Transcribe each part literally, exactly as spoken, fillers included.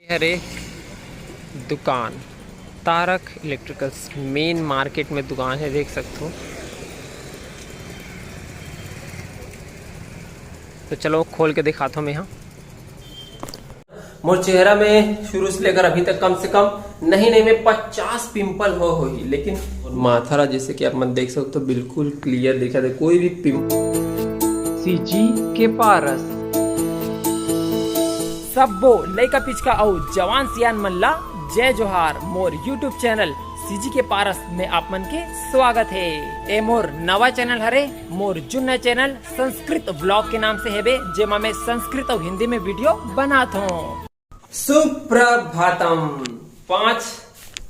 अरे, दुकान Tarak electricals main market में दुकान है, देख सकते हो। तो चलो खोल के दिखाता हूँ मैं यहाँ। मोर चेहरा में शुरू से लेकर अभी तक कम से कम नहीं नहीं में पचास पिंपल हो होही, लेकिन माथा ला जैसे कि आप मन देख सकते हो बिल्कुल क्लियर दिखा दे, कोई भी पिंपल। सीजी के पारस। सब्बो लइका पिचका अउ जवान सियान मन ला जय जोहार। मोर YouTube चैनल सीजी के पारस में आप मन के स्वागत है। ए मोर नवा चैनल हरे, मोर जुन्ना चैनल संस्कृत व्लॉग के नाम से हेबे, जेमा मैं संस्कृत अउ हिंदी में वीडियो बनात हूँ। सुप्रभातम। पाँच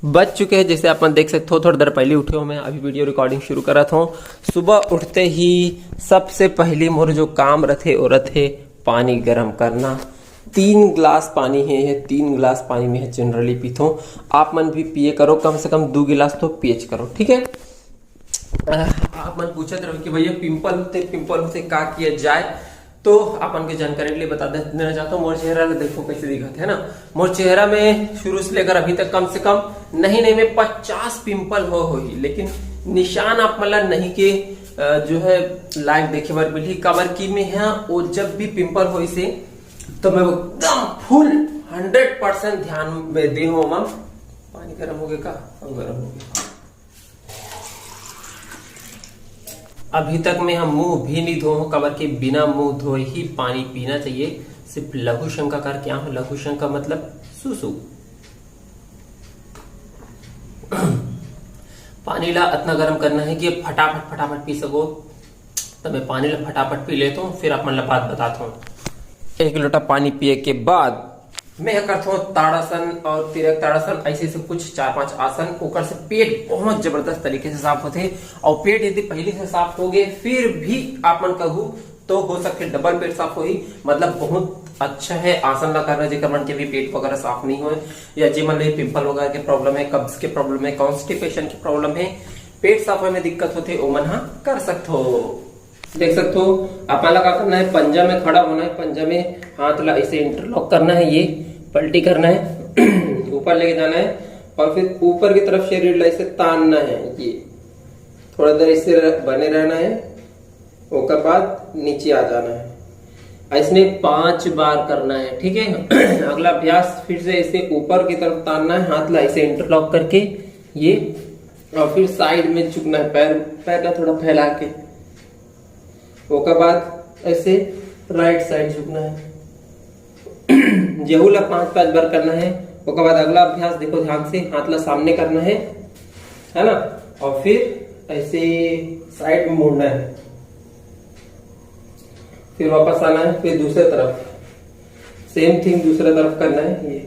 बज चुके हैं, जैसे आप मन देख सकते हो, थोड़ी देर पहले उठे हो मैं, अभी वीडियो रिकॉर्डिंग शुरू करा था। सुबह उठते ही सबसे पहली मोर जो काम रथे, वो रथे पानी गर्म करना। तीन गिलास पानी है, ये तीन गिलास पानी में जनरली पीथो। आप मन भी पिए करो, कम से कम दो गिलास तो पिएच करो, ठीक है। अ, आप मन पूछत रहो कि भैया पिंपल होते, पिंपल होते का किया जाए, तो आप मन के जानकारी के लिए बता दे-, देना चाहता हूँ। मोर चेहरा ला देखो कैसे दिखत है ना, मोर चेहरा में शुरू से लेकर अभी तक कम से कम नहीं नहीं में पचास पिंपल हो होही, लेकिन निशान आप मन ला नहीं के, अ, जो है लाइव देखे बर मिलही, काबर कि मैं यहाँ वो जब भी पिंपल होइसे तो मैं एकदम फुल हंड्रेड परसेंट ध्यान में दे हूँ। ओमा पानी गर्म हो गया का? अब गर्म हो गया। अभी तक मैं हम मुंह भी नहीं धो हूँ, काबर के बिना मुंह धोए ही पानी पीना चाहिए। सिर्फ लघु शंका करके आऊँ, लघु शंका मतलब सुसु। पानी ला इतना गर्म करना है कि फटाफट फटाफट पी सको। तो मैं पानी ला फटाफट पी लेता हूँ, फिर आप मन ला बात बताता हूँ। एक लोटा पानी पिए के बाद मैं करता हूँ ताड़ासन और तिरक ताड़ासन, ऐसे ऐसे कुछ चार पांच आसन। ओकर से पेट बहुत जबरदस्त तरीके से साफ होते, और पेट यदि पहले से साफ हो गए फिर भी आप मन कहू तो हो सकते डबल पेट साफ होही। मतलब बहुत अच्छा है आसन ला करना, जेकर मन के भी पेट वगैरह साफ नहीं होए, या जे मन ले पिंपल वगैरह के प्रॉब्लम है, कब्ज के प्रॉब्लम है, कॉन्स्टिपेशन के प्रॉब्लम है, पेट साफ होए में दिक्कत होते, ओमन हा कर सकथो। देख सकते हो, आप ला का करना है, पंजा में खड़ा होना है, पंजा में हाथ ला ऐसे इंटरलॉक करना है, ये पलटी करना है, ऊपर लेके जाना है और फिर ऊपर की तरफ शरीर ला ऐसे तानना है। ये थोड़ा देर इससे रह-, बने रहना है, ओकर बाद नीचे आ जाना है। ऐसने पांच बार करना है, ठीक है। अगला अभ्यास फिर से ऐसे ऊपर की तरफ तानना है, हाथ ला ऐसे इंटरलॉक करके ये, और फिर साइड में झुकना है, पैर, पैर ला थोड़ा फैला के। ओकर बाद ऐसे राइट साइड झुकना है। जेहू ला पांच पांच बार करना है। ओकर बाद अगला अभ्यास देखो ध्यान से, हाथ ला सामने करना है, है ना, और फिर ऐसे साइड में मुड़ना है। फिर वापस आना है, फिर दूसरे तरफ सेम थिंग दूसरे तरफ करना है। ये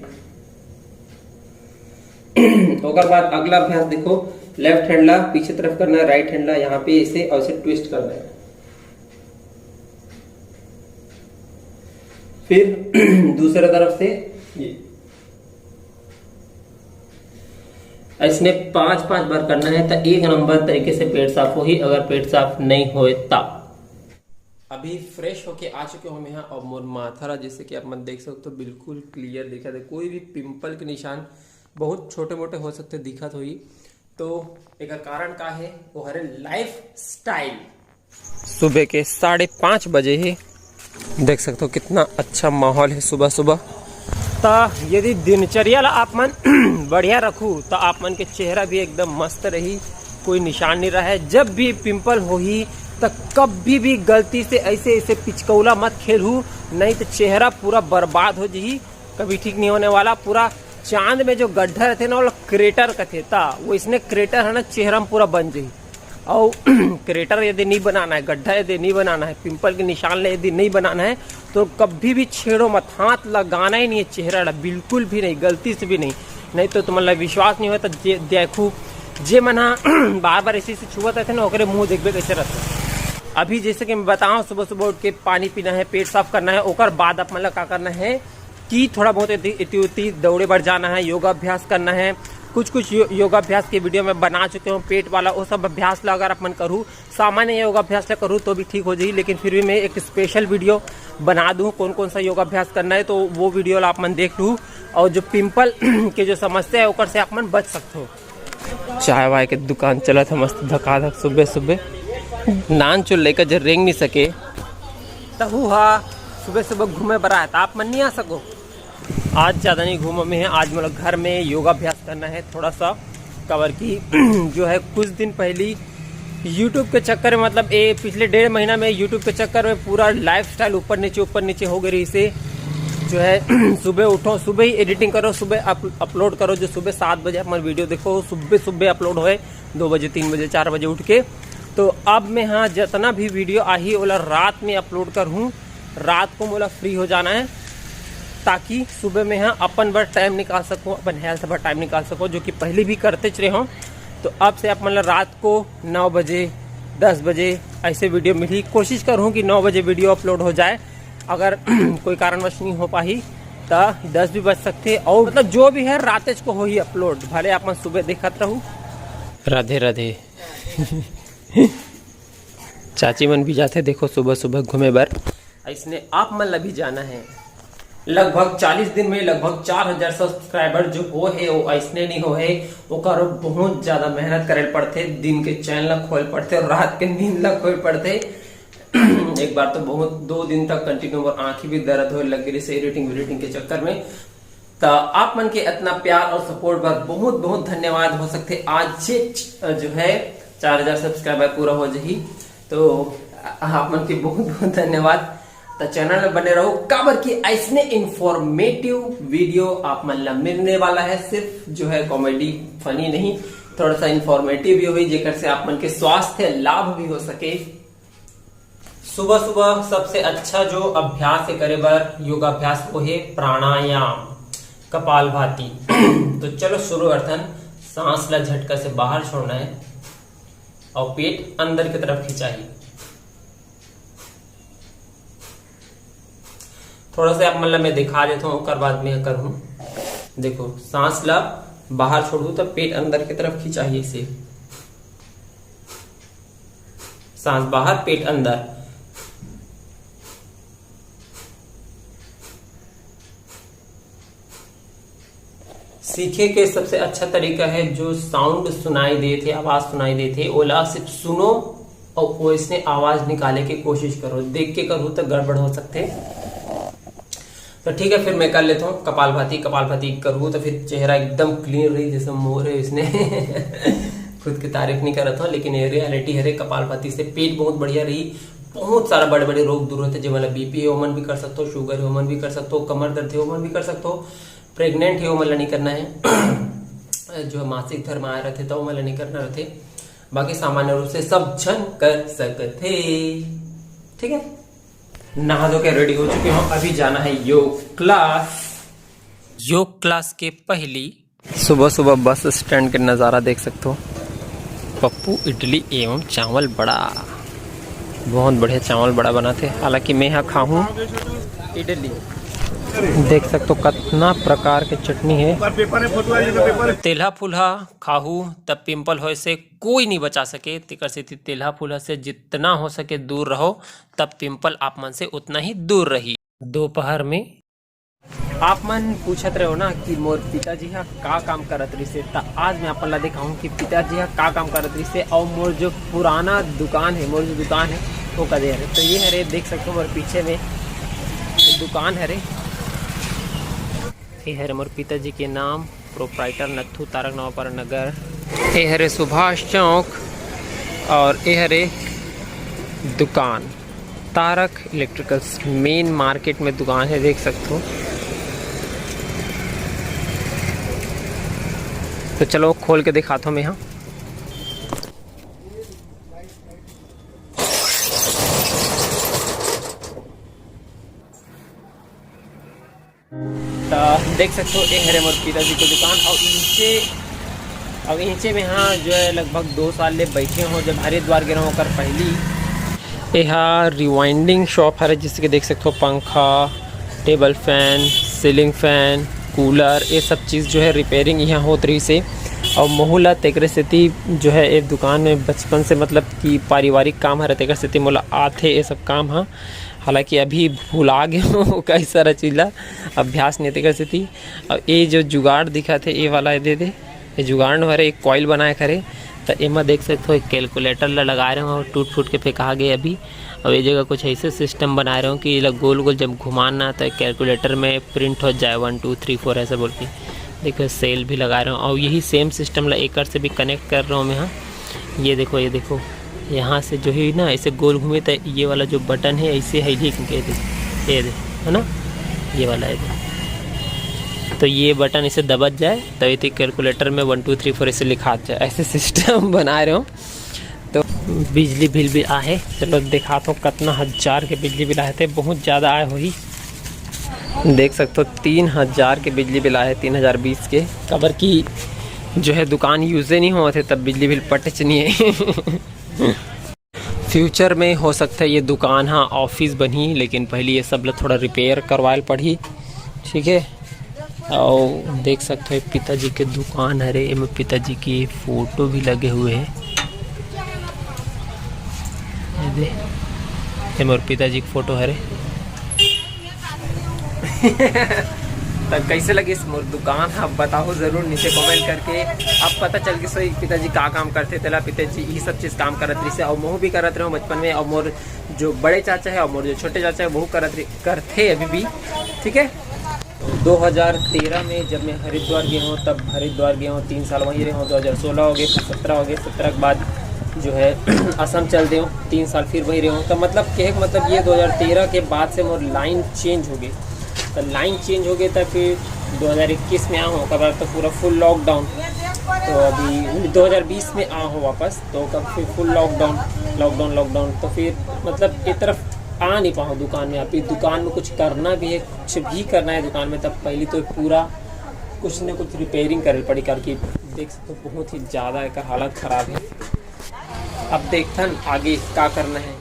ओकर बाद अगला अभ्यास देखो, लेफ्ट हैंड ला पीछे तरफ करना है, राइट हैंड ला यहाँ पे ऐसे और ऐसे ट्विस्ट करना है। फिर दूसरे तरफ से ये ऐसने पांच पांच बार करना है, तो एक नंबर तरीके से पेट साफ होही। अगर पेट साफ नहीं होए ता अभी फ्रेश होके आ चुके हो मैं यहाँ, और मोर माथा ला जैसे कि आप मन देख सकते हो बिल्कुल क्लियर दिखत है, कोई भी पिंपल के निशान बहुत छोटे मोटे हो सकते दिखत होही। तो एकर कारण का है, वो हरे लाइफ स्टाइल। सुबह के साढ़े पाँच बजे ही देख सकते हो कितना अच्छा माहौल है सुबह सुबह। त यदि दिनचर्या ला आप मन बढ़िया रखू, त आप मन के चेहरा भी एकदम मस्त रही, कोई निशान नहीं रहे। जब भी पिंपल होही, त कभी भी गलती से ऐसे ऐसे पिचकौला मत खेलहू, नहीं तो चेहरा पूरा बर्बाद हो जही, कभी ठीक नहीं होने वाला। पूरा चांद में जो गड्ढा रहते ना, वो क्रेटर कथे, ता वो इसने क्रेटर है ना, चेहरा में पूरा बन जही। और क्रेटर यदि नहीं बनाना है, गड्ढा यदि नहीं बनाना है, पिंपल के निशान ले यदि नहीं बनाना है, तो कभी भी छेड़ो मत, हाथ लगाना ही नहीं है चेहरा ला, बिल्कुल भी नहीं, गलती से भी नहीं। नहीं तो तुमन ला विश्वास नहीं होता, जे-, देखू, जे मन हा बार बार ऐसे ऐसे छुअत रहते ना, ओकरे मुंह देखबे कैसे रहते। अभी जैसे कि मैं बताऊं, सुबह सुबह उठ के पानी पीना है, पेट साफ करना है, ओकर बाद आप मन ला का करना है कि थोड़ा बहुत इति इति उति दौड़े बर जाना है, योगाभ्यास करना है, कुछ कुछ यो-, योगाभ्यास के वीडियो मैं बना चुके हूँ पेट वाला, वो सब अभ्यास ला अगर आप मन करू, सामान्य योगाभ्यास ला करू तो भी ठीक हो जाही, लेकिन फिर भी मैं एक स्पेशल वीडियो बना दूँ कौन कौन सा योगाभ्यास करना है, तो वो वीडियो ला आप मन देख लू। और जो पिंपल के जो समस्या है ओकर से आप मन बच सकते हो। चाय वाय के दुकान चलत है मस्त धकाधक सुबह सुबह। नान चो लइका जे रेंग नहीं सके, तहू हा सुबह सुबह घूमे बर आए, त आप मन नहीं आ सको। आज ज़्यादा नहीं घूमो में है, आज मतलब घर में योगाभ्यास करना है थोड़ा सा, काबर कि जो है कुछ दिन पहली YouTube के चक्कर में, मतलब ए पिछले डेढ़ महीना में YouTube के चक्कर में पूरा लाइफस्टाइल ऊपर नीचे ऊपर नीचे हो गई रही से। जो है सुबह उठो, सुबह ही एडिटिंग करो, सुबह अप, अपलोड करो, जो सुबह सात बजे अपन वीडियो देखो, सुबह सुबह अपलोड होए, दो बजे, तीन बजे, चार बजे उठ के। तो अब मैं हाँ जितना भी वीडियो आही ओला रात में अपलोड करहूँ, रात को मोला फ्री हो जाना है, ताकि सुबह में हाँ अपन बर टाइम निकाल सकूँ, अपन हेल्थ बर टाइम निकाल सकूँ, जो कि पहले भी करते रहे हूँ। तो अब से आप मतलब रात को नौ बजे, दस बजे ऐसे वीडियो मिली। कोशिश करूँ कि नौ बजे वीडियो अपलोड हो जाए। अगर कोई कारणवश नहीं हो पाही त दस भी बज सकते, और मतलब जो भी है रातेच को होही अपलोड, भले आप मन सुबह देखत रहू। राधे राधे। चाची मन भी जाथे देखो सुबह सुबह घूमे बर। ऐसने आप मन ला भी जाना है। लगभग चालीस दिन में लगभग चार हजार सब्सक्राइबर जो हो है वो ऐसने नहीं हो है, ओकर बहुत ज्यादा मेहनत करे पड़थे, दिन के चैन ला खोल पड़थे और रात के नींद ला खोल पड़थे। एक बार तो बहुत दो दिन तक कंटिन्यू मोर आँखी भी दर्द होए लग गई से एडिटिंग वेडिटिंग के चक्कर में। त आप मन के इतना प्यार और सपोर्ट बर बहुत बहुत धन्यवाद। हो सकथे आज जे च-, जो है चार हजार सब्सक्राइबर पूरा हो जाही, तो आप मन के बहुत बहुत धन्यवाद। त चैनल में बने रहो, काबर कि ऐसने इन्फॉर्मेटिव वीडियो आप मन ला मिलने वाला है। सिर्फ जो है कॉमेडी फनी नहीं, थोड़ा सा इन्फॉर्मेटिव भी होही, जेकर से आप मन के स्वास्थ्य लाभ भी हो सके। सुबह सुबह सबसे अच्छा जो अभ्यास है करे बर योगाभ्यास, वो है प्राणायाम, कपालभाति। तो चलो शुरू करथन। सांस ला झटका से बाहर छोड़ना है और पेट अंदर की तरफ खिंचाही। थोड़ा सा आप मन ला मैं दिखा देता हूँ, ओकर बाद मैं करहूँ। देखो, सांस ला बाहर छोड़ू तब पेट अंदर की तरफ खिंचाही से। सांस बाहर, पेट अंदर। सीखे के सबसे अच्छा तरीका है जो साउंड सुनाई देत हे, आवाज सुनाई देत हे, ओला सिर्फ सुनो और वैसने आवाज निकाले के कोशिश करो। देख के करो तो गड़बड़ हो सकथे। तो ठीक है, फिर मैं कर लेता हूँ कपालभाति। कपालभाति करूँ तो फिर चेहरा एकदम क्लीन रही, जैसे मोर है इसने। खुद की तारीफ नहीं करत हूँ, लेकिन ये रियलिटी हरे। कपालभाति से पेट बहुत बढ़िया रही, बहुत सारा बड़े बड़े रोग दूर होते। जेमन ला बीपी है ओमन भी कर सकते हो, शुगर है ओमन भी कर सकते हो, कमर दर्द है ओमन भी कर सकते हो, प्रेग्नेंट है ओमन ला नहीं करना है। जो मासिक धर्म आया रहते तो ओमन ला नहीं करना रहते, बाकी सामान्य रूप से सब झन कर सकते। ठीक है, नहा धो के रेडी हो चुके हो, अभी जाना है योग क्लास। योग क्लास के पहली सुबह सुबह बस स्टैंड के नज़ारा देख सकते हो। पप्पू इडली एवं चावल बड़ा, बहुत बढ़िया चावल बड़ा बनाते। हालांकि मैं यहाँ खाहूँ इडली। देख सकते हो कितना प्रकार के चटनी है। तेलहा फुलहा खाहू तब पिंपल होए से कोई नहीं बचा सके, तेकर सेती तेलहा फुलहा से जितना हो सके दूर रहो, तब पिंपल आप मन से उतना ही दूर रही। दोपहर में आप मन पूछत रहो ना कि मोर पिताजी हा का काम करत रहिसे, त आज मैं अपन ला दिखाऊं कि पिताजी हा का काम करत रहिसे और मोर जो पुराना दुकान है, मोर जो दुकान है वो कदे हरे। तो ये हरे, देख सकते हो मोर पीछे में दुकान हरे। ये हरे मोर पिताजी के नाम, प्रोप्राइटर नत्थू तारक नवापारा नगर। ये हरे सुभाष चौक और ये हरे दुकान तारक इलेक्ट्रिकल्स, मेन मार्केट में दुकान है, देख सकते हो। तो चलो खोल के दिखाता हूँ मैं यहाँ। त देख सकते हो, ये हरे मोर पिताजी के दुकान। और इनसे, अब इनसे में हाँ जो है लगभग दो साल ले बैठे हो, जब हरिद्वार गे रहो ओकर पहली। ये हा रिवाइंडिंग शॉप हरे, जिसके देख सकते हो पंखा, table fan, ceiling fan, cooler, ये सब चीज़ जो है रिपेयरिंग यहाँ होत रहिसे। अउ महू ला तेकरे सेती जो है, ए दुकान में बचपन से, मतलब कि पारिवारिक काम हरे, तेकर सेती मोला आथे ये सब काम ह। हालांकि अभी भुला गे हूँ कई सारा चीज ला, अभ्यास नहीं तेकर सेती। अब ये जो जुगाड़ दिखत हे, ये वाला, ये दे दे, ये जुगाड़ हरे, एक कॉइल बनाए हरे। त एमा देख सकत हो, एक कैलकुलेटर ला लगाए रहे हो, टूट फूट के फेंका गे अभी। अब ये जगह कुछ ऐसे सिस्टम बनाए रहे हो कि एला गोल गोल जब घुमाना, तो कैलकुलेटर में प्रिंट हो जाए, वन टू थ्री फोर ऐसे बोल के। देखो, सेल भी लगा रहे हो, और यही सेम सिस्टम ला एकर से भी कनेक्ट कर रहे हो मैं। हाँ, ये देखो, ये देखो, यहाँ से जो है ना, ऐसे गोल घूमे, तो ये वाला जो बटन है, ऐसे है, ये दे, ये दे, है ना, ये वाला है। तो ये बटन इसे दबत जाए, तो ये कैलकुलेटर में वन टू थ्री फोर ऐसे लिखा जाए, ऐसे सिस्टम बना रहे हो। तो बिजली बिल भी आहे, चलो दिखात हो, कितना हजार के बिजली बिल आए थे, बहुत ज़्यादा आए होही। देख सकते हो, तीन हजार के बिजली बिल आए, तीन हजार बीस के, काबर कि जो है, दुकान यूजे नहीं होवत हे, तब बिजली बिल पटेच नहीं है। फ्यूचर में हो सकता है ये दुकान, हाँ, ऑफिस बनही, लेकिन पहले ये सब ला थोड़ा रिपेयर करवाए ल पड़ही, ठीक है। और देख सकते हो, पिताजी के दुकान हरे, एमे पिताजी की फोटो भी लगे हुए है। ये दे, ये मोर पिताजी की फोटो हरे। तो कैसे लगिस मोर दुकान, आप बताओ जरूर नीचे कमेंट करके। अब पता चल गिस होही पिताजी का काम करथे, तेला पिताजी यही सब चीज़ काम करत रहिसे, और महू भी करत रहे बचपन में, और मोर जो बड़े चाचा है और मोर जो छोटे चाचा है, वो करत रहे, करथे अभी भी, ठीक है। दो हज़ार तेरह में जब मैं हरिद्वार गए हूँ, तब हरिद्वार गए हूँ, तीन साल वहीं रहे हूँ, दो हज़ार सोलह हो गए, फिर सत्रह हो गए, सत्रह के बाद जो है असम चल दे हूँ, तीन साल फिर वहीं रहे हूँ। तो मतलब, कहे के मतलब, ये दो हज़ार तेरह के बाद से मोर लाइन चेंज हो गई। तो लाइन चेंज हो गई, तो फिर दो हज़ार इक्कीस में आ हूँ, ओकर बाद तो पूरा फुल लॉकडाउन। तो अभी दो हज़ार बीस में आ हूँ वापस, तो कब फिर फुल लॉकडाउन, लॉकडाउन, लॉकडाउन। तो फिर मतलब, ये तरफ आ नहीं पाऊँ दुकान में। अभी दुकान में कुछ करना भी है, कुछ भी करना है दुकान में, तब पहले तो पूरा कुछ ना कुछ रिपेयरिंग करे पड़ी, करके देख सकते हो, बहुत ही ज़्यादा एकर हालत ख़राब है। अब देखथन आगे का करना है।